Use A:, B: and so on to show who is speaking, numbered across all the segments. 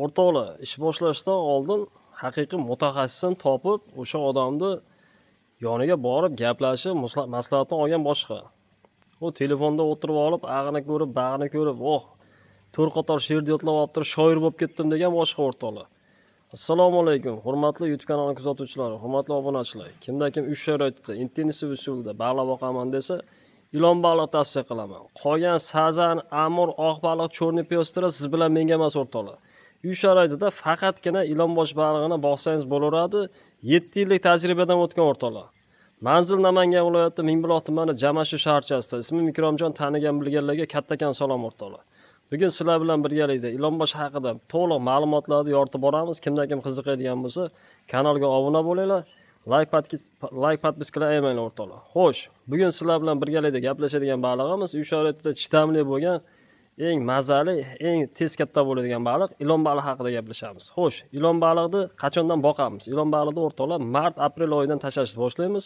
A: O'rtoqlar, ish boshlashdan oldin haqiqiy mutaxassisini topib, o'sha odamni yoniga borib gaplashib, maslahatini olgan boshqa. U telefonda o'tirib olib, ag'ini ko'rib, bag'ini ko'rib, oh, to'rt qator she'r yodlab olib turib, shoir bo'lib ketdim degan boshqa, o'rtoqlar. Assalomu alaykum, hurmatli YouTube kanali kuzatuvchilari, hurmatli obunachilar. Kimda kim uy sharoitida intensiv usulda baliq boqaman desa, ilon baliq tavsiya qilaman. Qolgan sazan, amur, oq baliq, чёрный пёстрый siz bilan menga emas, o'rtoqlar. Uy sharoitida faqatgina ilonbosh balig'ini boqsangiz bo'laveradi. 7 yillik tajribadan o'tgan, o'rtoqlar. Manzil Namangan viloyati Mingbuloq tumani Jamashu shaharchasida. Ismim Ikromjon, tanigan bilganlarga kattakon salom, o'rtoqlar. Bugun sizlar bilan birgalikda ilonbosh haqida to'liq ma'lumotlarni yoritib boramiz. Kimda kim qiziqadigan bo'lsa, kanalga obuna bo'linglar. Layk, подписка lar ayamanglar, o'rtoqlar. Xo'sh, bugun sizlar bilan birgalikda gaplashadigan balig'imiz uy sharoitida chidamli bo'lgan, eng mazali, eng tez katta bo'ladigan baliq ilon baliq haqida gaplashamiz. Xo'sh, ilon baliqni qachondan boqamiz? Ilon baliqni, o'rtoqlar, mart, aprel oyidan tashlashni boshlaymiz.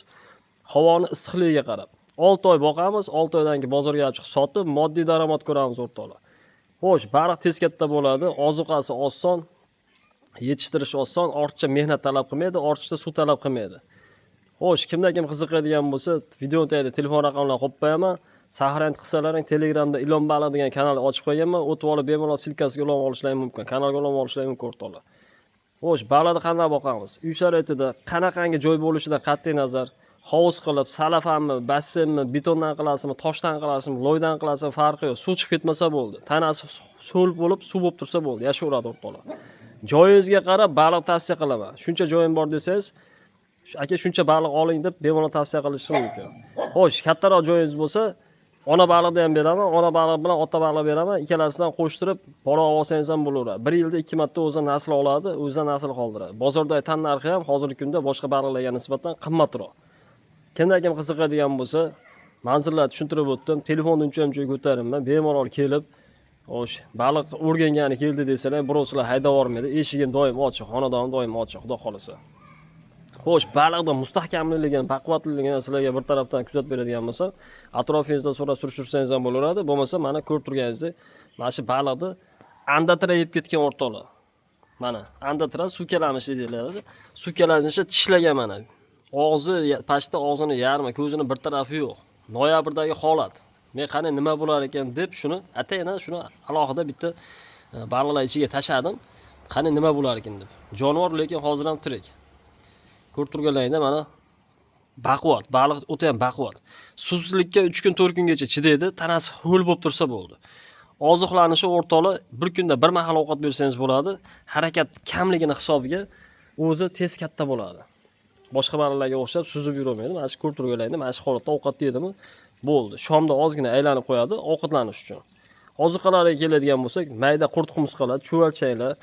A: Havoni issiqligiga qarab. 6 oy boqamiz, 6 oydan keyin bozorga olib chiqib sotib, moddiy daromad ko'ramiz, o'rtoqlar. Xo'sh, baliq tez katta bo'ladi, ozuqasi oson, yetishtirish oson, ortiqcha mehnat talab qilmaydi, ortiqcha suv talab qilmaydi. Xo'sh, kimda kim qiziqadigan bo'lsa, video tagida telefon raqamlarini qo'yib qo'yaman. Сохранить qilsalaring, Telegramda Ilon baliq degan kanal ochib qo'yganman. O'tib olib bemalol ссылка siga ulanib olishlari mumkin. Kanalga ulanib olishlari mumkin, o'rtoqlar. Xo'sh, baliqni qanday boqamiz? Uy sharoitida qanaqangi joy bo'lishidan qat'iy nazar, hovuz qilib, salafanmi, basseynmi, betondan qilasizmi, toshdan qilasizmi, loydan qilasizmi, farqi yo'q. Suv chiqib ketmasa bo'ldi. Tanasi so'l bo'lib, suv bo'lib tursa bo'ldi, yashayveradi, o'rtoqlar. Joyingizga qarab baliq tavsiya qilaman. Shuncha joyim bor desangiz, aka, shuncha baliq oling deb bemalol tavsiya qilishim mumkin. Xo'sh, kattaroq joyingiz bo'lsa, ona baliqni ham beraman, ona baliq bilan ota baliq beraman. Ikkalasidan qo'shtirib pora olsangiz ham bo'laveradi. Bir yilda ikki marta o'zidan nasl oladi, o'zidan nasl qoldiradi. Bozordagi tan narxi ham hozirgi kunda boshqa baliqlarga nisbatan qimmatroq. Kimda kim qiziqadigan bo'lsa, manzillarni tushuntirib o'tdim. Telefonni uncha muncha ko'tarinman, bemalol kelib, xo'sh, baliq o'rgangani keldi desalar, birov sizlar haydab yubormaydi. Eshigim doim ochiq, xonadonim doim ochiq, xudo xohlasa. Xo'sh, baliqni mustahkamligini, baquvvatliligini sizlarga bir tarafdan kuzatib beradigan bo'lsam, atrofingizda so'rab surishtirsangiz ham bo'laveradi. Bo'lmasa, mana ko'rib turganingizdek, mana shu baliqni andatra yeb ketgan, o'rtoqlar. Mana andatra suvkalamish deyiladi. Suvkalamishi tishlagan mana. Og'zi pastda, og'zini yarmi, ko'zini bir tarafi yo'q. Noyabrdagi holat. Men qani nima bo'lar ekan deb shuni atayina shuni alohida bitta baliqlar ichiga tashladim. Qani nima bo'lar ekan deb. Jonivor lekin hozir ham tirik. Ko'rib turganlaringda mana baquvvat, baliq o'ta ham baquvvat. Suvsizlikka 3 kun, 4 kungacha chidaydi, tanasi ho'l bo'lib tursa bo'ldi. Oziqlanishi, o'rtoqlar, bir kunda bir mahal ovqat bersangiz bo'ladi. Harakat kamligini hisobiga o'zi tez katta bo'ladi. Boshqa baliqlarga o'xshab suzib yuravermaydi. Mana shu ko'rib turganlaringda mana shu holatda ovqat yedimi, bo'ldi. Shomda ozgina aylanib qo'yadi ovqatlanish uchun. Ozuqalarga keladigan bo'lsak, mayda qurt qumursqalar, chuvalchanglar,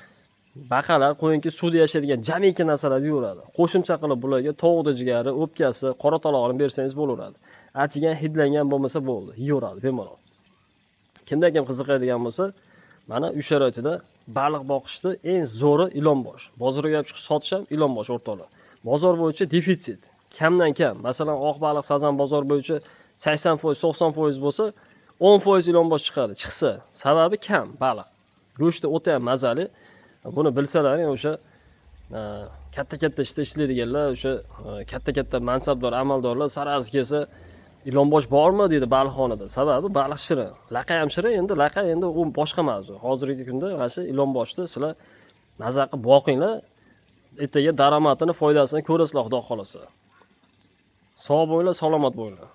A: baqalar, qo'yinki suvda yashaydigan jamiki narsalarni yeyveradi. Qo'shimcha qilib bularga tovuqni jigari, o'pkasi, qora tolog'ini bersangiz bo'laveradi. Achigan, hidlangan bo'lmasa bo'ldi, yeyveradi bemalol. Kimda kim qiziqadigan bo'lsa, mana uy sharoitida baliq boqishni eng zo'ri ilonbosh. Bozorga olib chiqib sotish ham ilonbosh, o'rtoqlar. Bozor bo'yicha defitsit, kamdan kam. Masalan, oq baliq, sazan bozor bo'yicha 80%, 90% bo'lsa, 10% ilonbosh chiqadi. Chiqsa, sababi kam baliq. Go'shti o'ta ham mazali. Buni bilsalaring, o'sha katta-katta ishda ishlaydiganlar, o'sha katta-katta mansabdor, amaldorlar sarasi kelsa, ilonbosh bormi deydi baliqxonada. Sababi baliq shirin. Laqa ham shirin, endi laqa endi u boshqa mavzu. Hozirgi kunda mana shu ilonboshni sizlar maza qilib boqinglar. Ertaga daromadini, foydasini ko'rasizlar, xudo xohlasa. Sog' bo'linglar, salomat bo'linglar.